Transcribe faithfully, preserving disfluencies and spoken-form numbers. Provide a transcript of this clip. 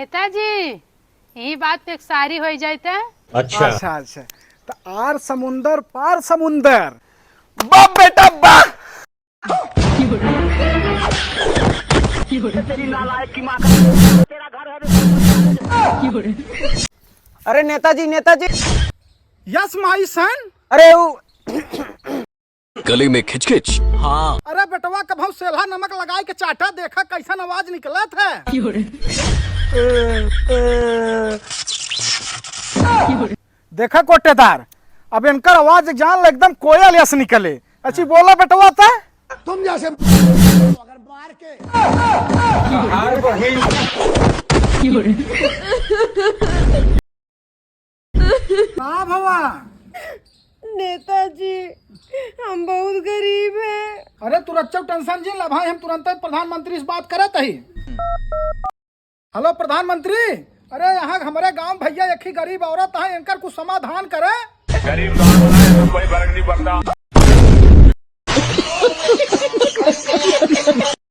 नेताजी, यही बात पे एक शायरी होइ जाए त। अच्छा। अच्छा, अच्छा। त आर समुंदर पार समुंदर। बाप बेटा बा। अरे नेताजी, नेताजी। Yes my son। अरे उ गले में खिचखिच। हाँ। अरे बेटवा, कभौ सेल्हा नमक लगाए के चाटा, देखा कैसन आवाज निकलत है। देखा कोटेदार, अब इनकर आवाज जान ले एकदम कोयल यस निकले। अच्छी बोला बेटवा त। तुम जैसे अगर मार के का भवा? नेताजी, हम बहुत गरीब हैं। अरे तू रच्चौ tension जिन ला भाई, हम तुरंत प्रधानमंत्री से बात करत ही। हेलो प्रधानमंत्री, अरे यहाँ हमरे गांव भैया एक ही गरीब औरत है, इनकर कुछ समाधान करे। गरीब गांव है, कोई फर्क नहीं पड़ता।